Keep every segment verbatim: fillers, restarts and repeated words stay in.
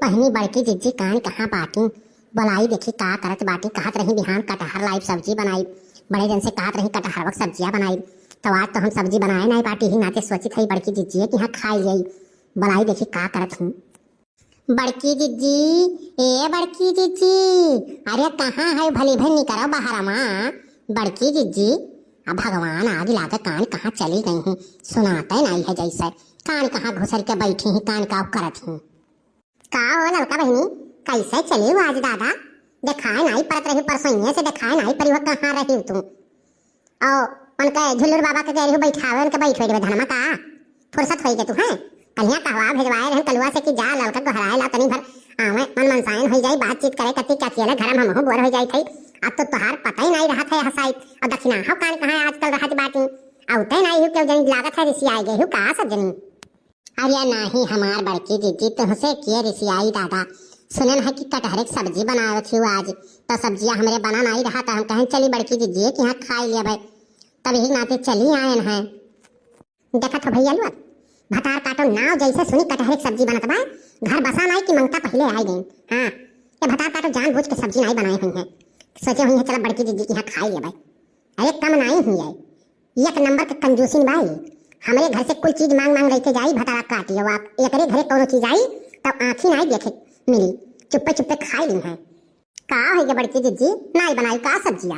बहिनी बड़की जिज्जी कान कहाँ बाटी? बोलाई देखी का करत बाटी। कहत रही बिहान कटहर लाइब सब्जी बनाइब, बड़े दिन से कहत रही कटहरवा के सब्जिया बनाइब, तो आज तो हम सब्जी बनाए नाई बाटी ही नाते सोचित हई बड़की जिज्जी कि हाँ खाई जाई। बोलाई देखी का करत ही। बड़की जिज्जी, ए बड़की जिज्जी, अरे कहाँ है भली भई निकरो बहरमा। बड़की जिज्जी, अब भगवान आग लागे कान कहाँ चली गई ही, सुनाते नाई है जैसे कान कहाँ घुसर के बैठी ही, कान का करत ही। का हो ललका बहिनी, कैसे चली हो आज दादा? देखाए नाई परत रही, परसोइये से देखाए नाई परी हो, कहाँ रही तू? और उनके झुल्लुर बाबा के गए रही बैठावे, उनके बैठ बैठ धनमा का फुर्सत होई के तू हैं? कन्या कहवा भेजवाए रहन कलुआ से कि जा ललका गोहराए ला तनी भर आवे, मन मनसायन होई जाई, बातचीत करे कती क्या किया घर में हमहू बोर हो जाई थई। अब तो तोहार पता ही नाई रहत है हसाई, और दक्षिणा हो कान कहाँ आजकल रहत बाटी, औते नाई हो क्यों जनी लागत है रिसियाई गई हो का सब जनी। अरे नाही हमार बड़की जिज्जी, तुहसे के रिसियाई दादा। सुनन है कि कटहरे के सब्जी बनावत ही आज, तो सब्जिया हमरे बना नाही रहा, तो हम कहन चली बड़की जिज्जी कि हाँ खाई लेबै, तब यही नाते चली आयन है। देखत हो भैया लोग, भतार काटो नाव जैसे सुनी कटहरे के सब्जी बनत बा, घर बसा नाही कि मंगता पहले आई गई। हाँ, ये भतार काटो जानबूझ के सब्जी नाही बनाए हुई है, सोचे हुई है चला बड़की जिज्जी कि हाँ खाई लेबै। अरे कम नाही हुई है, एक नंबर के कंजूसिन बाई। हमरे घर से कुल चीज मांग मांग लेके जाई, भतारा काट लो आप। एकरे घरे कौनो चीज आई तब आँखी नाही देखे मिली, चुप्पे चुप्पे खाई ली है। का हो गया बड़की जिज्जी, नाही बनाई का सब्जिया?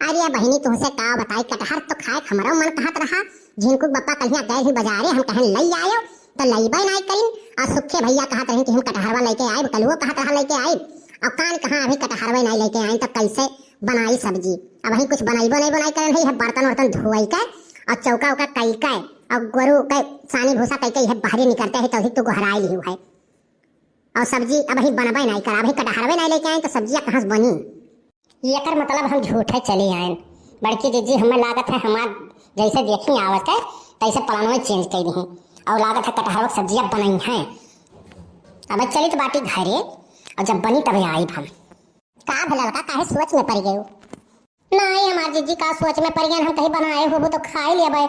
अरे बहिनी तुहसे का बताई, कटहर तो खाए के हमरो मन कहत रहा। झिनकू बप्पा कल्हिया गए ही बाजारे, हम कहन लई आयो तो लईबे नाही करिन। और सुखे भैया कहत रहे कि हम कटहरवा लेके आए, कलुओ कहत रहा लेके आए, और कान कहाँ अभी कटहरवे नाही लेके आए तो कैसे बनाई सब्जी। अब वही कुछ बनाइबो नाही बनाई करन है, यह बर्तन वर्तन धोई के और चौका उका कई के और गोरू के सानी भूसा कई के यह बाहरे निकलते है तो अभी तो गोहराई लिहू है। और सब्जी अब ही बनबे नाही करा, अभी कटहरवे नाही लेके आए तो सब्जिया कहाँ से बनी? एकर मतलब हम झूठे चली आयन। बड़की जिज्जी हमें लागत है हमार जैसे देखी आवत है तैसे प्लानवे चेंज कर दी और लागत है कटहरवा के सब्जिया बनई है। अब चलित बाटी घरे और जब बनी तबे आइब हम। का भला ललका, काहे सोच में पड़ गयो? नाही हमार जिज्जी का सोच में पड़ गयन, हम कहीं बनाए होबू तो खाई लेबै।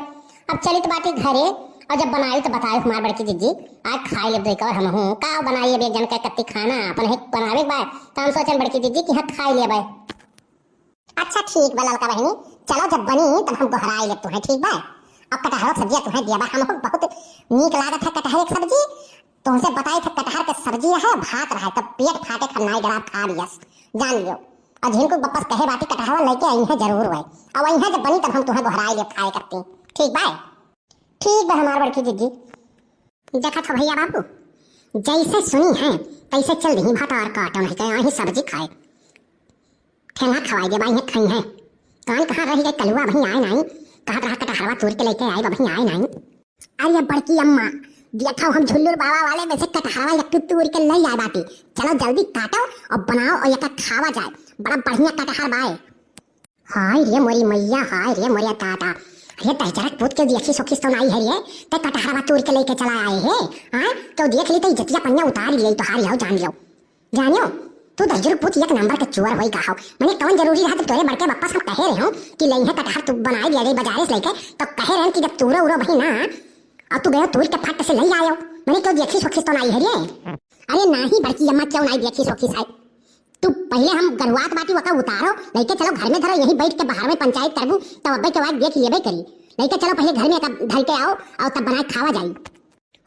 अब चलित बाटी घरे और जब बनाई तो बताए हमार बड़की जिज्जी, आज खाई लेब दो एक और हम हूँ। का बनाई अब एक जन के कत्ती खाना, अपन है बनावे के बा, तो हम सोचन बड़की जिज्जी कि हाँ खाई लेबै। अच्छा ठीक बा ललका बहिनी, चलो जब बनी तब हम गोहराई लेब तुहें, ठीक बा? अब कटहर के सब्जिया तुहें दिया बा, हमको बहुत नीक लागत है कटहर के सब्जी। तुमसे बताई थे कटहर के सब्जी रहे, भात रहे, तब पेट फाटे खन्नाई डराब खा लियस, जान लियो। और झिनकू बप्पस कहे बाटी कटहरवा लेके आई है जरूर हुए, अब आई है जब बनी तब हम तुहें गोहराई लेब खाए करती, ठीक बा? ठीक बा हमार बड़की जिज्जी। देखत हो भैया बाबू, जैसे सुनी है तैसे चल दी भात और काटो नहीं तो यहीं सब्जी खाए। ठेला खवाई दे बाई है खाई है। कान कहाँ रही गए कलुआ अभी आए नाही, कहत रहा कटहरवा तोड़ के लेके आए अभी आए नाही। अरे बड़की अम्मा, देखो हम झुल्लुर बाबा वाले में से कटहरवा एक तोड़ के ले आए बाटी। चलो जल्दी काटो और बनाओ और एक खावा जाए, बड़ा बढ़िया कटहर बाए। हाय रे मोरी मैया, हाय रे मोरे दादा। अरे दहिजरक पूत के देखी सोखिस तो नाही है रे, ते कटहरवा तोड़ के लेके चला आए है। हाँ, तो देख ली तो इज्जतिया पन्ना उतार लिए तोहारी हो जान लियो। जानियो, तू दहिजरक पूत एक नंबर के चोर होई का हो। मने कौन जरूरी रहा तब तोरे बड़के बप्पा से हम कहे रहे हो कि लइहे कटहर तू बनाए दिया जाए बाजारे से लेके, तो कहे रहन कि जब तूरो उरो बही ना, और तू गयो तोड़ के फट से ले आयो। मने क्यों देखी सोखिस तो नाही है रे। अरे नाही बड़की अम्मा क्यों नाही देखी सोखिस है। तू पहले हम गरुआत बाटी वका उतारो, लेके चलो घर में धरो, यहीं बैठ के बाहर में पंचायत करबू, तब अब्बे के बाद देख लेबे करी। लेके चलो पहले घर में तब धर के आओ और तब बनाए खावा जाई।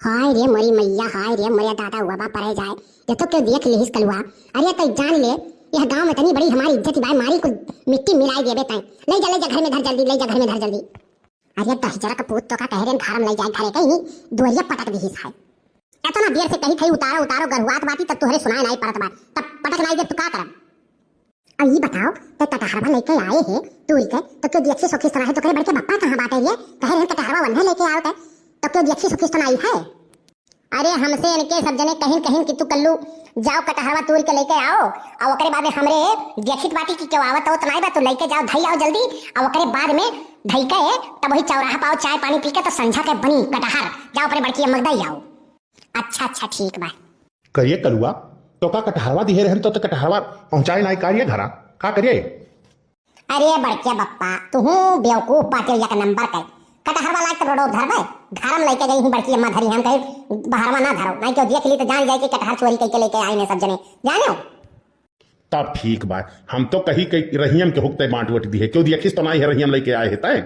हाय रे मोरी मैया, हाय रे मोरे दादा, हुआ बा परे जाए, ये तो क्यों देख लिहिस कलुआ। अरे तो जान ले, यह गांव में इतनी बड़ी हमारी इज्जत बाय, मारी कुल मिट्टी मिलाई देबे ताई। ले जा, ले जा घर में धर जल्दी, ले जा घर में धर जल्दी। अरे दहिजरा का पूत तो का कह रहे धारम ले जाए घरे, कहीं दुआरिया पटक दिहिस है। इतना देर से कही थई उतारो उतारो गरुआत बाटी तब तुहरे सुनाए नाई पड़त बा, तब पटक नाई दे तू का करब? अब ई बताओ, ते कटहरवा लेके आए है तूरी के, तो क्यों देखी सोखिस तो नाही, तो करे बड़के बप्पा कहाँ बाटे रे? कहे रहे कटहरवा वन्हे लेके आओ ते, तो क्यों देखी सोखिस तो नाही है? अरे हमसे इनके सब जने कहिन कहिन कि तू कल्लू जाओ कटहरवा तूर के लेके आओ, और ओकरे बाद में हमरे देखित बाटी कि क्यों आवत आवत नाही बा, तू लेके जाओ धई आओ जल्दी, और ओकरे बाद में धई के तब वही चौराहा पाओ चाय पानी पी के तो संझा के बनी कटहर, जाओ अपने बड़की अम्मा के दई आओ। अच्छा अच्छा ठीक बा। करिए कलुआ, तो का कटहरवा दिहे रहन तो, तो कटहरवा पहुंचाए नाही का रे घरा, का करिए? अरे बड़के बप्पा, तुहू बेवकूफ बाटे एक नंबर के। कटहरवा लाइके तो रोडो धरबे, घर में लइके गई ही बड़की अम्मा धरी, हम कहे बहरवा ना धरो, नहीं केहू देख ली तो जान जाए कि कटहर चोरी कइके लइके आई ने सब जने, जाने हो? तब ठीक बा, हम तो कही कि रहियम के हुकते बांट वट दिहे, केहू देखिस तो नाई है रहियम लइके आए है तय।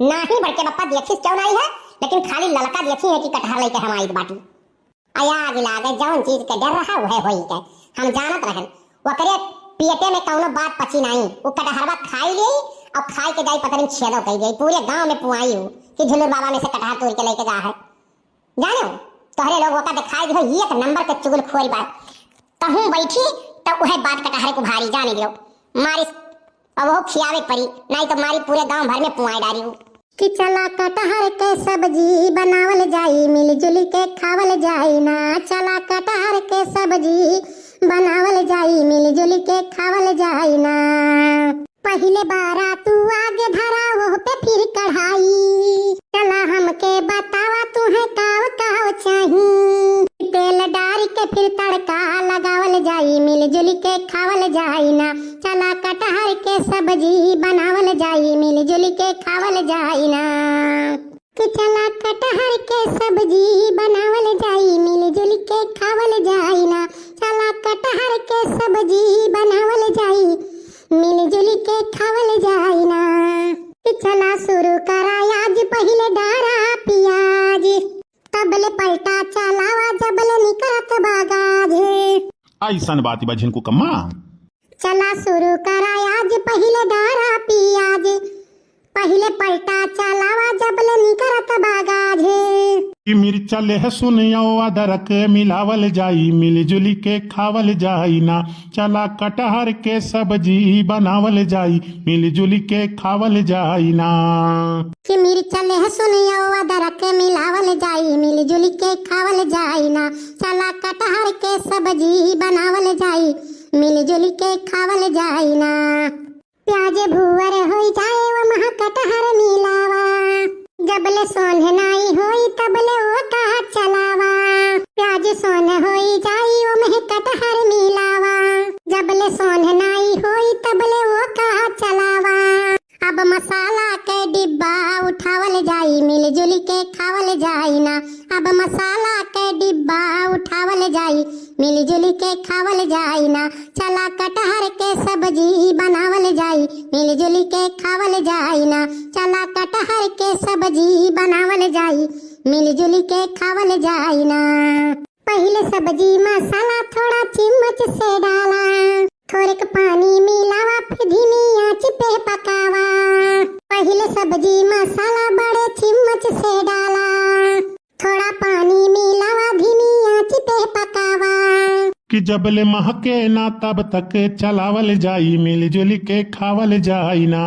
नाही बड़के बप्पा, देखिस क्यों नाई है, लेकिन खाली ललका देखी है कि कटहर लइके हम आइत बाटी। आया आगे लागे, जौन चीज के डर रहा, वह होई गए। हम जानत रहन, ओकरे पेटे में कौनो बात पची नाई, उ कटहरवा खाई ली और खाई के जाई पतरी में छेदो कई गई, पूरे गांव में पुआई हूँ कि झुन्नूर बाबा में से कटहर तोड़ के लेके जा है। जाने हो, तोहरे लोग ओका दिखाई दिहो, ये एक नंबर के चुगलखोर बा। कहूँ बैठी तो वह बात कटहरे को भारी जाने दियो, मारिस अब वो खियावे के पड़ी, नाई तो मारी पूरे गांव भर में पुआई डारी हूँ। कि चला कटहर के सब्जी बनावल जाई, मिलजुल के खावल जाई ना। चला कटहर के सब्जी बनावल जाई, मिलजुल के खावल जाई ना। पहिले बारा तू आगे धरा, ओह पे फिर कढ़ाई। चला हमके बतावा, तुहे काव काव चाही। तेल डार के फिर तड़का लगावल जाई, मिलजुल के खावल जाई ना। चला कटहर के सब्जी बनावल जाई, मिलजुल के खावल जाई ना। कि चला कटहर के सब्जी बनावल जाई, मिलजुल के खावल जाई ना। चला कटहर के सब्जी बनावल जाई, मिलजुल के खावल जाई ना। कि चला शुरू करा आज, पहिले डारा पियाज, तबले पलटा चलावा, जबले निकरत बा गाज। ऐसन बात बा झिनको कम्मा। चला शुरू करा आज, पहिले डारा पियाज, पहिले पलटा चलावा, जबले निकरत बा गाज। कि मिर्चा लहसुन अउ अदरक मिलावल जाई, मिलजुल के खावल जाई ना। चला कटहर के सब्जी बनावल जाई, मिलजुल के खावल जाई ना। कि मिर्चा लहसुन अउ अदरक मिलावल जाई, मिलजुल के खावल जाई ना। चला कटहर के सब्जी बनावल जाई, मिलजुल के खावल जाई ना। प्याज भुअर होई जाए, ओमह कटहर मिलावा, जबले सोन्ह नाई होई, तबले ओका चलावा। प्याज सोन्ह होई जाई, ओमह कटहर मिलावा, जबले सोन्ह नाई होई, तबले ओका चलावा। अब मसाला के डिब्बा उठावल जाई, मिलजुल के खावल जाई ना। अब मसाला के डिब्बा उठावल जाई, मिलजुल के खावल जाई ना। चला कटहर के सब्जी बनावल जाई, मिलजुल के खावल जाई ना। चला कटहर के सब्जी बनावल जाई, मिलजुल के खावल जाई ना। पहिले सब्जी मसाला थोड़ा चिम्मच से डाला, थोड़ेक पानी मिलावा, फिर धीमी आँच पे पकावा। पहिले सब्जी मसाला बड़े चिम्मच से डाला, थोड़ा पानी मिलावा, धीमी आँच पे पकावा। कि जबले महके ना तब तक चलावल जाई, मिलजुल के खावल जाई ना।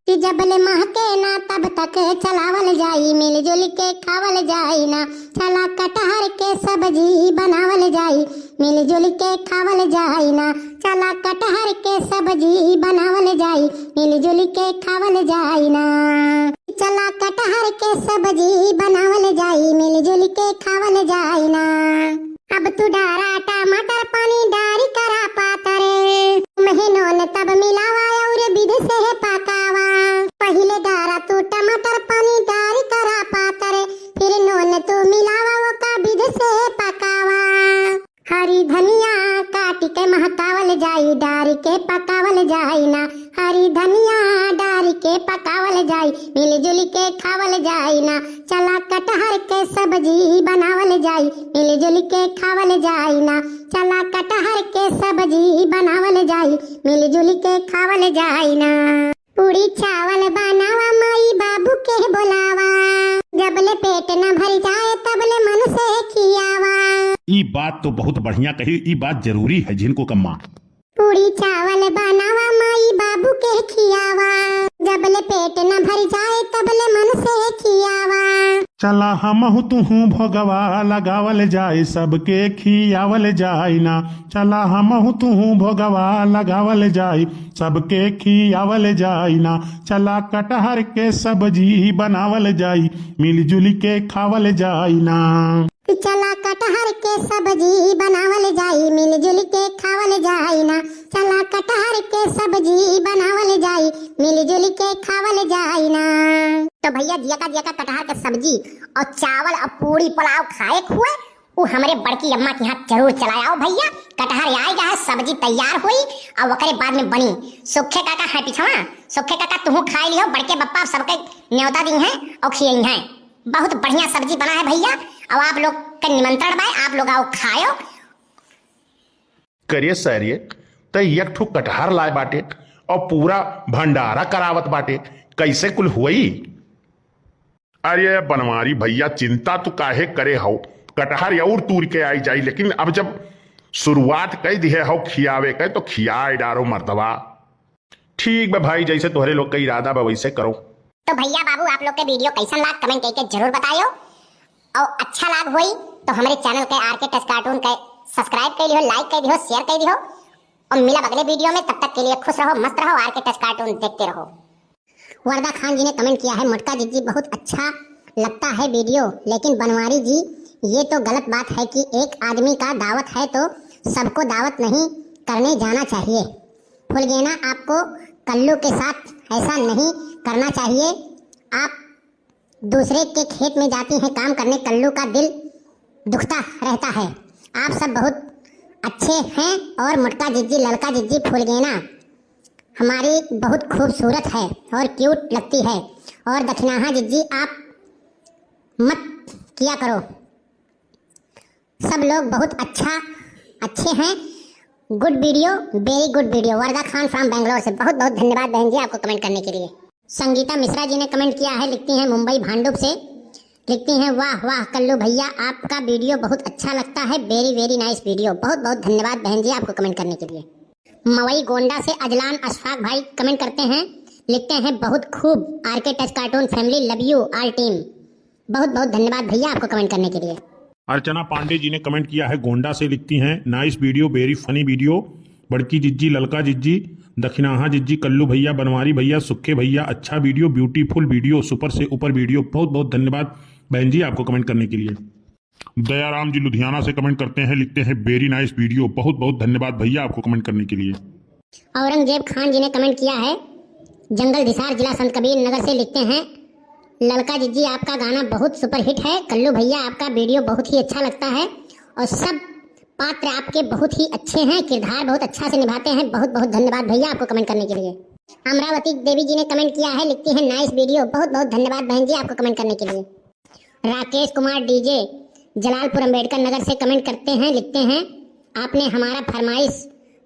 कि जबले महके ना तब तक चलावल जाई, मिलजुल के खावल जाई ना। चला कटहर के सब्जी बनावल जाई, मिलजुल के खावल जाई ना। चला कटहर के सब्जी बनावल जाई, मिलजुल के खावल जाई ना। चला कटहर के सब्जी बनावल जाई, मिलजुल के खावल जाई ना। अब तू डारा टमाटर पानी डारी करा पातर, महे नून तब मिलावा और विध से पकावा। पहिले डारा तू टमाटर पानी डारी करा पातर, फिर नून तू मिलावा ओका विध से पकावा। हरी धनिया काटी के महकावल जाई, डारी के पकावल जाई ना। हरी धनिया डारी के पकावल जाई, मिलजुल के खावल जाई ना। चला कटहर के सब्जी बनावल जाई, मिलजुल के खावल जाई ना। चला कटहर के सब्जी बनावल जाई, मिलजुल के खावल जाई ना। पूड़ी चावल बनावा, माई बाबू के बोलावा। जबले पेट न भर जाए, तबले मन से खियावा। ई बात तो बहुत बढ़िया कही, ई बात जरूरी है झिनको कम्मा। पूड़ी चावल बनावा, माई बाबू के खियावा। जबले पेट न भर जाए, तबले मन से खियावा। चला हमहू तुहू भोगवा लगावल जाए, सबके खियावल जाए ना। चला हमहू तुहू भोगवा लगावल जाई, सबके खियावल जाई ना। चला कटहर के सब्जी बनावल जाई, मिलजुल के खावल जाई ना। चला कटहर के सब्जी बनावल जाई, मिलजुल के खावल जाई ना। चला कटहर के सब्जी बनावल जाई, मिलजुल के खावल जाई ना। तो भैया, जियका जियका कटहर के सब्जी और चावल और पूड़ी पुलाव खाए के हुए, उ हमरे बड़की अम्मा के यहाँ जरूर चला आओ भैया। कटहर आइगा है, सब्जी तैयार हुई और ओकरे बाद में बनी। सुखे काका है पिछवा, सुखे काका तुहू खाए लिहो, बड़के बप्पा सबके न्योता दिहे और खियइहे। बहुत बढ़िया सब्जी बना है भैया, और आप लोग के निमंत्रण बा, आप लोग आओ खायो। करे सर, ये त एक ठो कटहर लाए बाटे और पूरा भंडारा करावत बाटे, कैसे कुल हुई? अरे बनवारी भैया, चिंता तू काहे करे हो, कटहर और तूर के आई जाई, लेकिन अब जब शुरुआत कई दिहे हो खियावे के, तो खियाए डारो मर्दवा। ठीक बा भाई, जैसे तोहरे लोग का इरादा बा, वैसे करो। तो भैया बाबू, आप लोग के video कैसन लाग, comment करके जरूर बतायो, और अच्छा लाग होई तो हमरे channel के आर के टच cartoon के subscribe कर लिहो, like कर दिहो, share कर दिहो, और मिलब अगले video में। तब तक के लिए खुश रहो, मस्त रहो, आर के टच cartoon देखते रहो। वरदा खान जी ने comment किया है, मोटका जिज्जी बहुत अच्छा लगता है video, लेकिन बनवारी जी, ये तो गलत बात है कि एक आदमी का दावत है तो सबको दावत नहीं करने जाना चाहिए। फुलगेना, आपको कल्लू के साथ ऐसा नहीं करना चाहिए। आप दूसरे के खेत में जाती हैं काम करने, कल्लू का दिल दुखता रहता है। आप सब बहुत अच्छे हैं। और मोटका जिज्जी, ललका जिज्जी, फुलगेना हमारी बहुत खूबसूरत है और cute लगती है। और दखिनाहा जिज्जी, आप मत किया करो। सब लोग बहुत अच्छा, अच्छे हैं। Good video, very good video। वरदा खान from Bangalore से बहुत बहुत धन्यवाद बहन जी आपको comment करने के लिए। संगीता मिश्रा जी ने comment किया है, लिखती हैं मुंबई भांडुप से, लिखती हैं, वाह वाह कल्लू भैया, आपका video बहुत अच्छा लगता है, very very nice video। बहुत बहुत धन्यवाद बहन जी आपको comment करने के लिए। मवई गोंडा से अजलान अशफाक भाई comment करते हैं, लिखते हैं, बहुत खूब, आर के टच cartoon family, love you all team। बहुत बहुत धन्यवाद भैया आपको comment करने के लिए। अर्चना पांडे जी ने comment किया है गोंडा से, लिखती हैं, nice video, very funny video। बड़की जिज्जी, ललका जिज्जी, दखिनाहा जिज्जी, कल्लू भैया, बनवारी भैया, सुक्खे भैया, अच्छा video, beautiful video, super से ऊपर video। बहुत बहुत धन्यवाद बहन जी आपको comment करने के लिए। दयाराम जी लुधियाना से comment करते हैं, लिखते हैं, very nice video। बहुत बहुत धन्यवाद भैया आपको comment करने के लिए। औरंगजेब खान जी ने comment किया है, जंगल हिसार, जिला संत कबीर नगर से, लिखते हैं, ललका जिज्जी आपका गाना बहुत super hit है, कल्लू भैया आपका video बहुत ही अच्छा लगता है और सब पात्र आपके बहुत ही अच्छे हैं, किरदार बहुत अच्छा से निभाते हैं। बहुत बहुत धन्यवाद भैया आपको comment करने के लिए। अमरावती देवी जी ने comment किया है, लिखती हैं, nice video। बहुत बहुत धन्यवाद बहन जी आपको comment करने के लिए। राकेश कुमार डीजे जलालपुर अंबेडकर नगर से comment करते हैं, लिखते हैं, आपने हमारा फरमाइश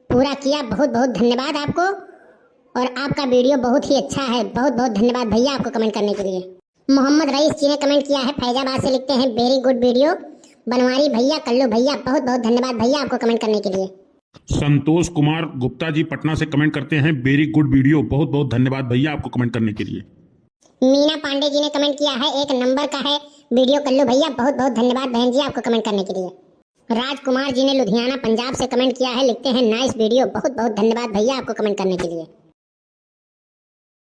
पूरा किया, बहुत बहुत धन्यवाद आपको, और आपका video बहुत ही अच्छा है। बहुत बहुत धन्यवाद भैया आपको comment करने के लिए। मोहम्मद रईस जी ने comment किया है फैजाबाद से, लिखते हैं, very good video। बनवारी भैया, कल्लू भैया, बहुत बहुत धन्यवाद भैया आपको comment करने के लिए। संतोष कुमार गुप्ता जी पटना से comment करते हैं, very good video। बहुत बहुत धन्यवाद भैया आपको comment करने के लिए। मीना पांडे जी ने comment किया है, एक नंबर का है video कल्लू भैया। बहुत बहुत धन्यवाद बहन जी आपको comment करने के लिए। राजकुमार जी ने लुधियाना पंजाब से comment किया है, लिखते हैं, nice video। बहुत बहुत धन्यवाद भैया आपको comment करने के लिए।